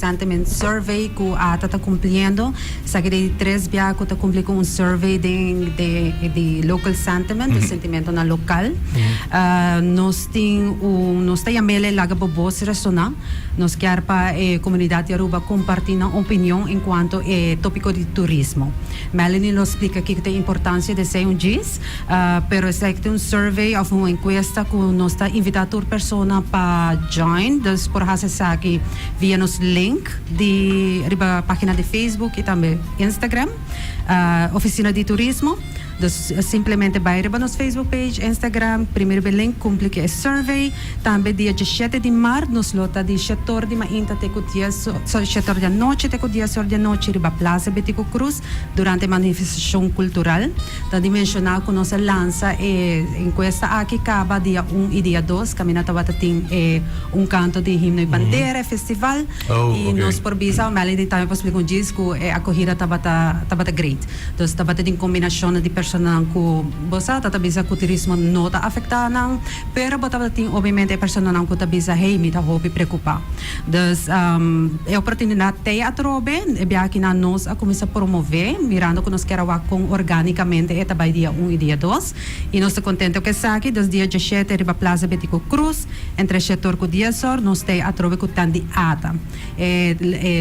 Sentiment Survey ku ATA ta kumpliendo. Esaki ta di tres bia ku ta kumpli ku un survey den di local sentiment, di sentimentonan lokal. Nos tin un, nos ta yam'el Laga bo bos resoná. Nos kier pa e komunidat di Aruba kompartí nan opinion enkuanto e topiko di turismo. Melanie lo splika kiko ta e importansia di esei un djis, pero esaki ta un survey òf un enkuesta ku nos ta invitá tur persona pa join, dus por hasi esaki via nos link di riba pagina di Facebook y tambe Instagram, Oficina di Turismo. Dus simplemente bay riba nos Facebook page, Instagram, primi riba e link, cumpli cu e survey. Tambe dia diesshete di maart nos lo ta di shetor di mainta te cu dies, sorry, shetor di anochi te cu dies or di anochi riba Plaza Betico Croes durante e manifestacion cultural. Ta di menciona cu nos a lansa e encuesta aki caba dia un y dia dos, caminda tabata tin e un canto di himno y bandera, e festival, y nos por bisa, Melanie tambe por splica un djis, cu e acogida tabata tabata great. Dus tabata tin combinacionnan di personanan cu bo sa ta ta bisa cu turismo no ta afecta nan, pero bo tabata tin obviamente e personanan cu ta bisa hey mi ta hopi preocupa. Dus e oportunidad t'ey atrobe, e biakinan nos a cuminsa promove mirando cu nos kier a wak con organicamente e ta bay dia un y dia dos y nos ta contento cu esaki. Dus dia diesshete riba Plaza Betico Croes entre shetor cu diesor nos t'ey atrobe cu tan di ata. E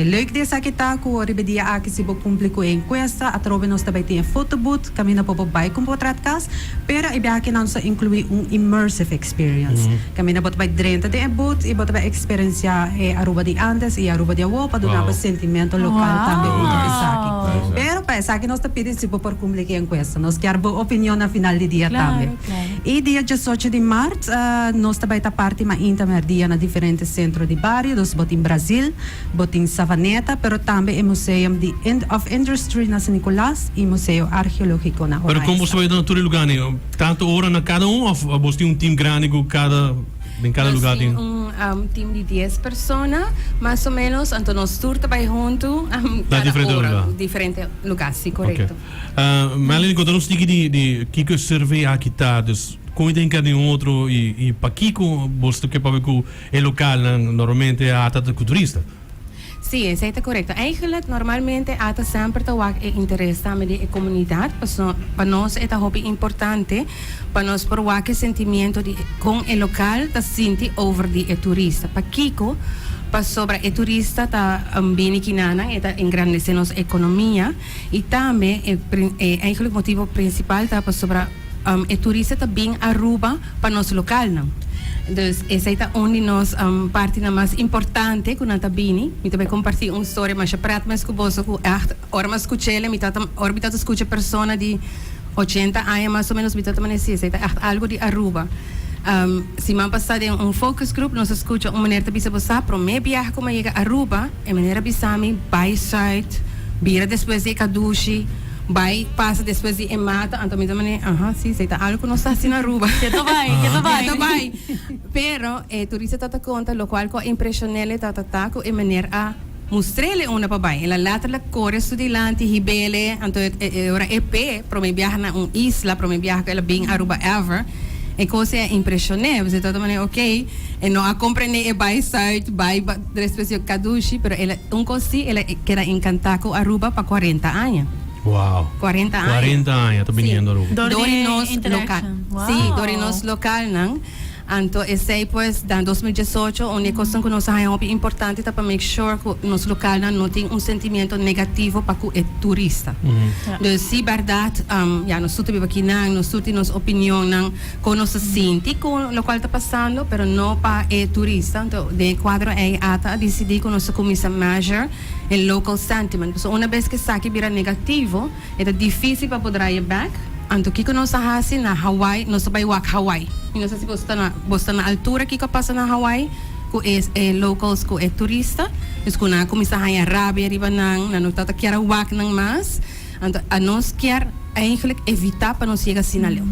leuk di esaki ta cu riba e dia aki si bo cumpli cu e encuesta atrobe nos ta bay tin e photobooth caminda bo por bay cu un potret cas pero e biaha aki nan nos ta inclui un immersive experience caminda bo ta bay drenta den e booth y bo ta bay experiencia e Aruba di antes y Aruba di awo pa duna bo sentimento local tambe hunto cu esaki. Pero pa esaki nos ta pidi si bo por cumpli cu e encuesta. Nos kier bo opinion na final di dia tambe. Y dia diesocho di maart nos ta bay ta parti mainta merdia na diferente centro di bario, dus bo tin Brazil, bo tin Savaneta, pero tambe e Museum di of Industry na San Nicolas y Museo Argeologico na Pero con boso Oranjestad. bay na tur e lugarnan? Tanto ora na cada un of boso tin un team grandi cu cada den cada Nos lugar tin tin? un team di dies persona mas o menos, anto nos tur ta bay hunto Na cada diferente ora, lugar. diferente lugar, si corecto. Ok. Melanie, conta nos tiki di di kico e survey aki ta, dus con e ta hinca den otro y y pakico boso ta ke papia cu e localnan normalmente ata ta cu turista? Sí, esei ta korekto. Eigenlijk, normalmente ata semper ta wak e interes tambe di e komunidat, paso pa nos e ta hopi importante pa nos por wak e sentimiento di kon e lokal ta sinti over di e turista. Pakiko? Pasobra e turista ta bini kinanan, e ta engrandesé nos ekonomia i tambe e e eigenlijk motibo prinsipal ta pasobra e turista ta bin Aruba pa nos lokalnan. Dus esei ta un di nos partinan mas importante ku nan ta bini. Mi ta bai kompartí un storia masha pret mes ku boso ku ègt ora mi a skuch'el mi tabata ora mi tabata skucha persona di ochenta aña mas o menos mi tabata manera si esei ta ègt algu di Aruba. Siman pasá den un focus group nos a skucha un meneer ta bisa bo sa promé biaha ku mi a yega Aruba e meneer a bisa mi bai sùit bira despues di e kadushi. Bai pasa despues di e mata, anto mi ta mane, aha, si, esei ta algo ku nos ta hasi na Aruba. Ke ta bai, ke ta bai. Ke ta bai. Pero e turista tabata konta lokual ku a impreshon'el e tabata ta ku e meneer a mustr'el e unda pa bai. El a letterlijk kore su dilanti, hib'el, anto e ora e p'e prome biaha na un isla, prome biaha ku el a bin Aruba ever, e kos ei a impreshon'é. Pues e tabata mane, ok, e no a komprendé e bai zuid, bai despues di Kadushi, pero el a. Un kos si, el a keda enkantá ku Aruba pa kuarenta aña. Wow. Kuarenta aña. Kuarenta aña ta biniendo Aruba. Dor Dor di di nos lokal. interaction. Wow. Sí, dor di nos lokalnan. Anto esei pues den 2018 un di e kosnan ku nos a haña hopi importante ta pa make sure ku nos lokalnan no tin un sentimiento negativo pa ku e turista. Dus si bèrdat, ya nos tur ta biba akinan, nos tur tin nos opinionnan. Kon nos ta sinti ku lokual ta pasando, pero no pa e turista. Anto den e kuadro ei ata a disidí ku nos ta kuminsá measure e local sentiment. Pasobra una bes ku esaki bira negativo, e ta difísil pa por draai e bèk. Anto kiko nos a hasi na Hawaii? Nos ta bai wak Hawaii. Mi no sa si boso ta na boso ta na altura kiko a pasa na Hawaii ku e e locals ku e turista. Dus ku nan a kuminsá haña rabia riba nan, nan no tabata kier a wak nan mas. Anto anos kier eigenlijk evitá pa nos yega asina leu.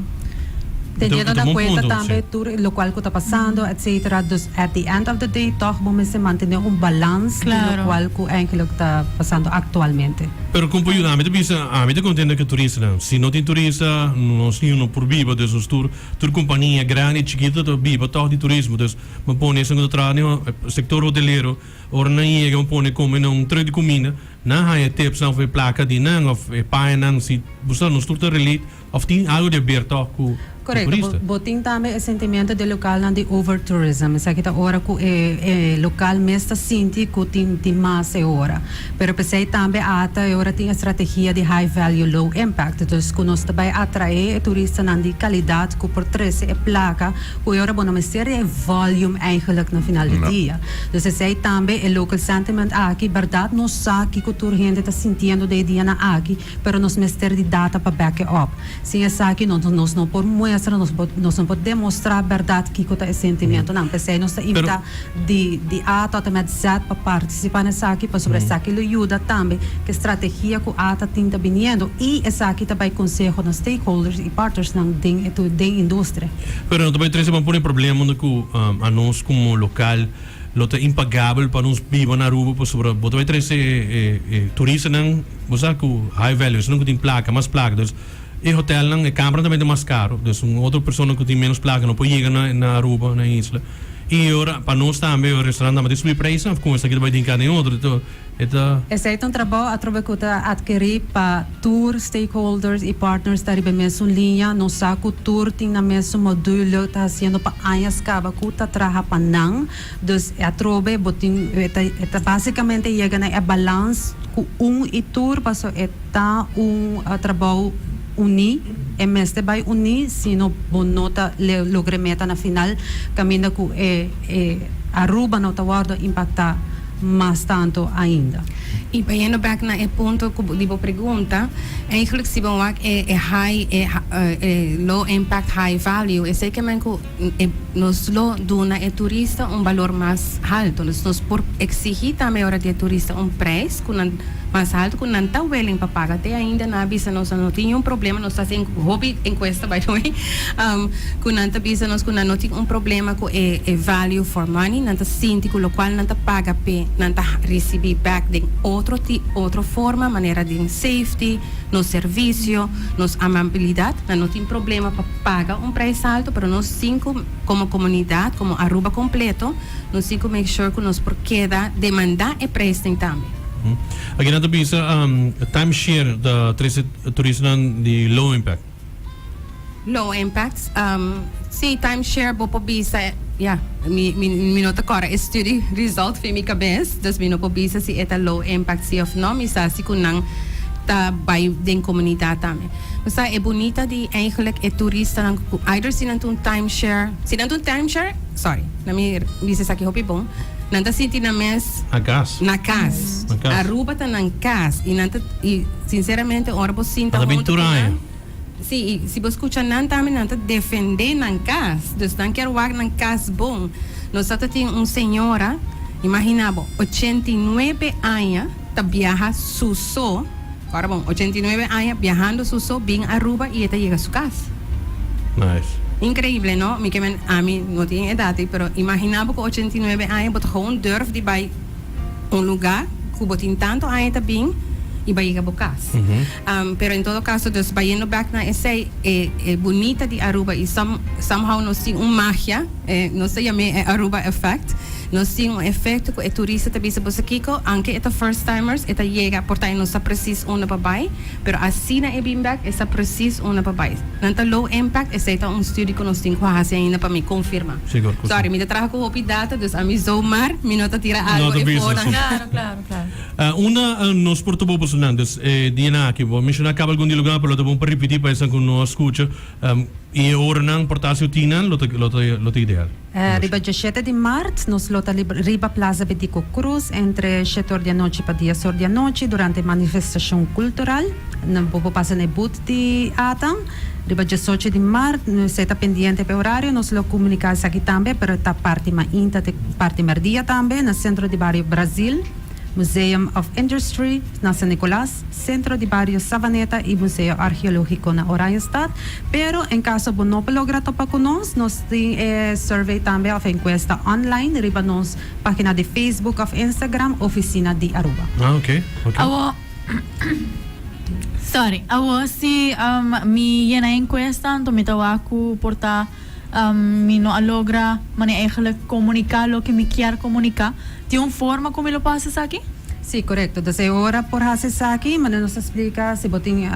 Teniendo Ito na bom cuenta punto, tambe si. Tur locual cu ta pasando, etc. Dus at the end of the day toch bo mester mantene un balans di locual cu eigenlijk ta pasando actualmente. Pero con por yuda? Ami ta bisa, ami ta contento cu turistanan. Si no tin turista, nos niun no por biba. Dus nos tur, tur compania grandi y chikito ta biba toch di turismo. Dus bo pone esun cu ta traha den sector hotelero, ora nan yega bo pone come na un truck di cuminda, nan haya tipsnan of e placa di nan of e pañanan. Si bo sa nos tur ta relate. Of tin algo di haber toch cu Correcto. Turista? Bo tin tambe e sentimento di localnan di overtourism. Esaki ta ora cu e local mes ta sinti cu tin di mas e ora. Pero p'esey tambe ata e ora tin e strategia di high value low impact. Dus cu nos ta bay atrae e turistanan di calidad cu por trece e placa cu e ora bo no mester di e volume eigenlijk na final di dia. Dus esey tambe e local sentiment aki, berdad nos sa kico tur hende ta sintiendo den e dianan aki, Pero nos mester di data pa back e up. Sin esaki no nos no por muestra, nos por nos no por demostra berdad kico ta e sentimentonan. P'esey nos ta invita di di A tot en met Z pa participa na esaki pasobra esaki lo yuda tambe cu e strategia cu ATA tin ta biniendo y esaki ta bay conseho na stakeholders y partnersnan den e den industria. Pero no ta bay trece pa pone problema unda cu anos como local lo ta impagabel pa nos biba na Aruba pasobra bo ta bay trece e e turistanan. Bo sa ku high value, esnan ku tin plaka, mas plaka. Dus e hotelnan, e kamernan tambe ta mas karo. Dus un otro persona ku tin menos plaka no por yega na na Aruba, na e isla. I e ora pa nos tambe e restaurant tambe ta subi prijsnan of kon esaki ta bai den kada den otro. Enton e ta. Esei ta un trabou atrobe ku ta atkerí pa tur stakeholders i partners ta riba e mesun liña. Nos sa ku tur tin nan mesun module ta hasiendo pa añas kaba ku ta traha pa nan. Dus atrobe bo tin e ta e ta basicamente yega na e balans cu un y tur paso e ta un trabou uní, e mester bay uní sino bo no ta logra e meta na final caminda cu e e Aruba no ta wordo impacta mas tanto ainda. Y bayendo bek na e punto cu di bo pregunta, eigenlijk si bo wak e e high e e low impact high value esey ke men cu E nos lo duna e turista un balor mas halto. Dus nos por exigí tambe ora di e turista un prijs cu nan mas halto cu nan ta willing pa paga. Te ainda nan a bisa nos nan no tin niun problema, nos ta haci hopi encuesta by the way, cu nan ta bisa nos cu nan no tin un problema cu e e value for money, nan ta sinti cu locual nan ta paga p'e nan ta ricibi back den otro ti otro forma manera den safety, nos servicio, nos amabilidad, nan no tin problema pa paga un prijs alto, pero nos tin cu como comunidad, como Aruba completo, nos tin cu make sure cu nos por keda demanda e prijsnan tambe. Aki nan ta bisa timeshare ta trece turistanan di low impact. Low impact, si timeshare bo por bisa, ya, mi mi no ta cora e study result fin mi cabes, dus mi no por bisa si e ta low impact si of no, mi sa si cu nan ta bay den comunidad tambe. Bo sa e bunita di eigenlijk e turistanan cu either si nan ta un timeshare, si nan ta un timeshare, sorry, na mi bisa esaki hopi bon, nan ta sinti nan mes Na cas. na cas. Na cas. Aruba ta nan cas y nan ta y sinceramente ora bo sinta Nan ta bin hunto tur cu aña. nan, Si, y si bo scucha nan tambe nan ta defende nan cas, dus nan kier wak nan cas bon. Nos ta tin un señora, imagina bo, 89 aña ta biaha su so, ora bon, 89 aña biahando su so bin Aruba y e ta yega su cas. Nice. Increíble, no? Mi ke men, ami no tin edad ei, pero imagina bo cu 89 aña bo ta gewoon durf di bay un lugar cu bo tin tanto aña ta bin y bay yega bo cas. Pero en todo caso, dus bayendo bek na esey, e e bunita di Aruba y some somehow nos tin un magia, e nos ta yam'é e Aruba effect, nos tin un efecto cu e turista ta bisa boso kico, aunke e ta first timers, e ta yega, por ta e no sa precies unda pa bay, pero asina e bin bek e sa precies unda pa bay. Nan ta low impact, esey ta un studie cu nos tin cu haci ainda pa mi confirma. Sigur cu si. Sorry, mi ta traha cu hopi data, dus ami zomaar mi no ta tira algo No ta e bisa, for. si. Claro, claro, claro. Unda nos por topa bosonan? Dus e dianan aki, bo a menshoná kaba algun di lugá, pero lo ta bon pa ripití pa esnan ku no a skucha. I e oranan por ta si otinnan lo ta lo ta lo ta ideal. Riba djashete di mart nos lo ta riba Plaza Betico Cruz entre shete or di anochi pa dies or di anochi durante manifestashon kultural. Bo por pasa na e booth di ata. Riba djesocho di mart, esei ta pendiente pa e orario, nos lo komuniká esaki tambe, pero ta parti mainta te parti merdia tambe na Sentro di Bario Brasil. Museum of Industry na San Nicolas, Centro di Bario Savaneta y Museo Archeologico na Oranjestad. Pero en caso bo no por logra topa cu nos, nos tin e survey tambe of encuesta online riba nos pagina di Facebook of Instagram Oficina di Aruba. Ah, ok, ok. Awo, sorry, awo si mi yena e encuesta anto mi ta wak cu por ta mi no a logra mane eigenlijk comunica loke mi kier comunica. Tin un forma cu mi lo por haci esaki? Sí, corecto. Dus e ora por haci esaki, manera nos a splica, si bo tin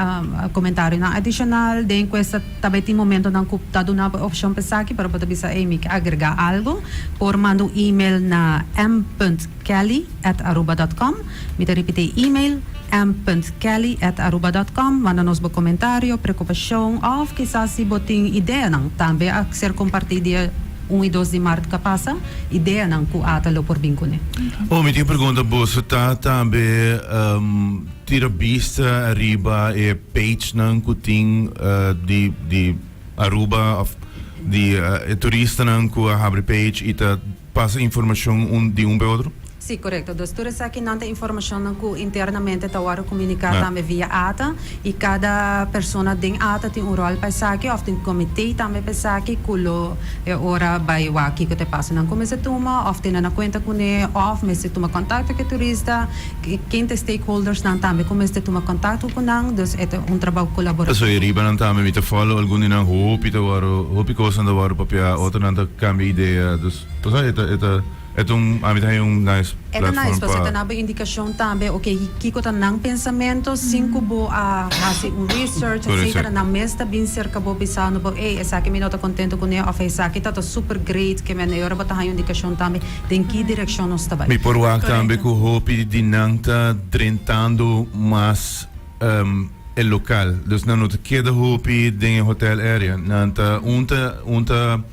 comentarionan adicional den encuesta, ta bay tin momentonan cu ta duna bo e opcion pa esaki, pero bo ta bisa, ey, mi ke agrega algo, por manda un email na m punt kelly at aruba dot com. Mi ta ripiti e email, m punt kelly at aruba dot com. Manda nos bo comentario, preocupacion, of kisas si bo tin ideanan, tambe a ser comparti dia un y dos di mart cu a pasa, ideanan cu ata lo por bin cune. Oh, mi tin un pregunta, boso ta tambe tira bista ariba e pagenan cu tin di di Aruba of di e turistanan cu a habri page y ta pasa informacion un di un pa e otro? Sí, korekto. Dus tur esakinan ta informashonnan ku internamente ta wòrdu komuniká tambe via ata i kada persona den ata tin un ròl pa esaki òf tin komité tambe pa esaki ku lo e ora bai wak kiko ta e pasonan ku mester tuma òf tene na kuenta kuné òf mester tuma kontakto ku e turista, ken ta e stakeholdersnan tambe ku mester tuma kontakto ku nan. Dus e ta un trabou kolaborativo. Pasobra e riba nan tambe mi ta follow algun di nan hopi ta wòrdu hopi kosnan ta wòrdu papiá otronan ta kambia idea dus pasobra e ta e ta. E ta un, ami ta haña un nice E ta platform nice, pasobra pa. e ta nabo indikashon tambe, ok, kiko ta nan pensamento sin ku bo a hasi un research, Correct, etcetera. sí. Nan mes ta bin serka bo bisando bo, ey, esaki mi no ta kontento kuné òf esaki ta ta super great, ke men e ora bo ta haña un indikashon tambe den ki direkshon nos ta bai. Mi por wak tambe Correcto. ku hopi di nan ta drentando mas e lokal. Dus nan no ta keda hopi den e hotel area. Nan ta un ta un ta.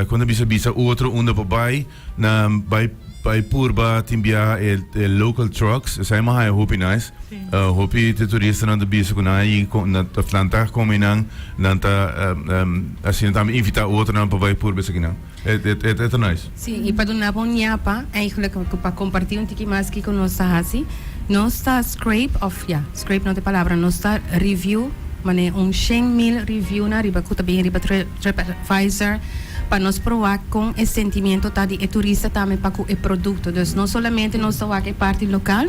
Kon ta bisa bisa otro unda por bai nan bai bai purba tin biaha e e local trucks esai mi a haya hopi nice hopi te turistanan ta bisa ku nan a yega nan ta nan ta kome nan nan ta asina tambe invita otronan pa bai purba esakinan e e e ta nice. Sí, i pa duna bo un ñapa eigenlijk pa kompartí un tiki mas kiko nos ta hasi, nos ta scrape òf ya, scrape no ta e palabra, nos ta review manera un 100,000 reviewnan riba ku ta bin riba TripAdvisor pa nos por wak kon e sentimiento ta di e turista tambe pa ku e produkto. Dus no solamente nos ta wak e parti lokal,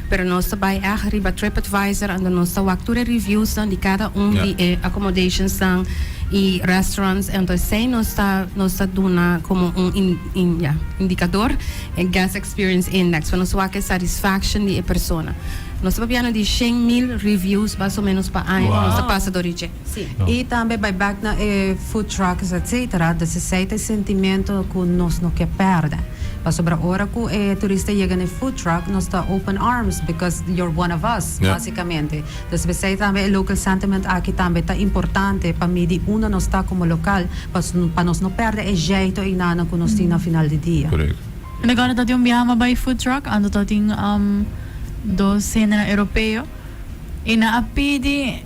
pero nos ta bai ègt riba TripAdvisor anto nos ta wak tur e reviewsnan di kada un di e accommodationsnan i restaurants. Anto esei nos ta nos ta duna komo un in ya indikador e Guest Experience Index pa nos wak e satisfaction di e persona. Nos ta papiando di 100,000 reviews mas o menos pa aña ku nos ta pasa dor di dje. Sí, i tambe bai bek na e food trucks etcetera, dus esei ta e sentimento ku nos no ke pèrdè. Pasobra ora ku e turista yega na e food truck nos ta open arms because you're one of us, basikamente. Dus p'esei tambe e local sentiment aki tambe ta importante pa midi unda nos ta komo lokal pa nos no pèrdè e jeito einanan ku nos tin na final di dia. Korekto. Mi ta kòrda ta tin un biaha mi a bai food truck anto ta tin dos hendenan europeo. I nan a pidi,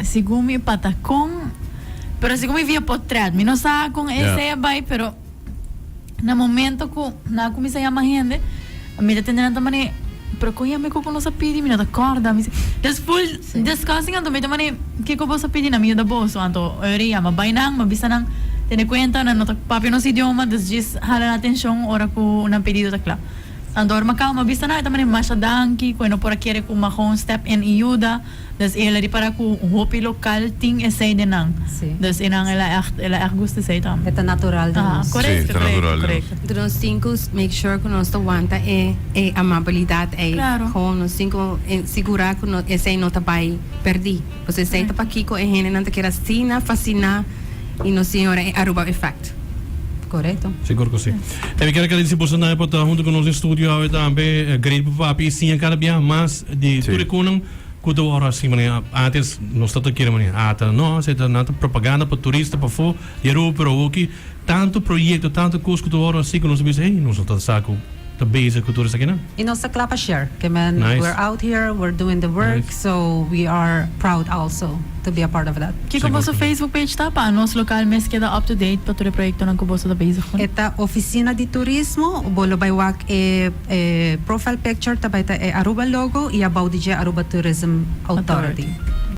segun mi patacon, pero segun mi via potret, mi no sa con esey a bay, pero na momento cu nan a cuminsa yama hende, mi ta tende nan ta mane, pero con yama e cu nos a pidi? Mi no ta corda, mi si, des full discussing anto mi ta mane, kico boso a pidi? Nan mi yuda boso, anto ora yama bay nan, mi a bisa nan, tene cuenta, nan no ta papia nos idioma, dus djis hala nan atencion ora cu nan pedido ta cla. Anto ora Macao m'a bisa nan e ta mane masha danki cu e no por a kere cu Magon step in y yuda. Dus el a ripara cu hopi local tin esey den nan. Dus e nan el a echt el a echt gusta esey tambe. E ta natural den nos. Correcto, Sí, ta correcto, natural den nos. correcto. Enton nos tin cu make sure cu nos ta wanta e e amabilidad ey. Claro. Gewoon nos tin cu sigura cu no esey no ta bay perdi. Pasobra esey ta pakico e hendenan ta keda asina fascina y nos tin ora e Aruba effect. Korekto. Sigur ku si. E mi kier agradisi boso nan por ta huntu ku nos den studio awe tambe. Great pa papia i siña kada biaha mas di tur e konan ku ta wòrdu hasi. Manera antes nos ta ta kere manera ata no, esei ta nan ta propaganda pa turista pafó di Aruba, pero awoki tantu proyekto, tantu kos ku ta wòrdu hasi ku nos ta bisa, hey, nos no ta sa ku. ta bezig cu tur esakinan. Y nos ta cla pa share. Ke men, Nice. we're out here, we're doing the work, Nice. So we are proud also to be a part of that. Kiko Sigur. Boso Facebook page ta pa nos local mes keda up to date pa tur e proyectonan cu boso ta bezig cu? E ta Oficina di Turismo, bo lo bay wak e e profile picture ta bay ta e Aruba logo y abou di dje Aruba Tourism Authority.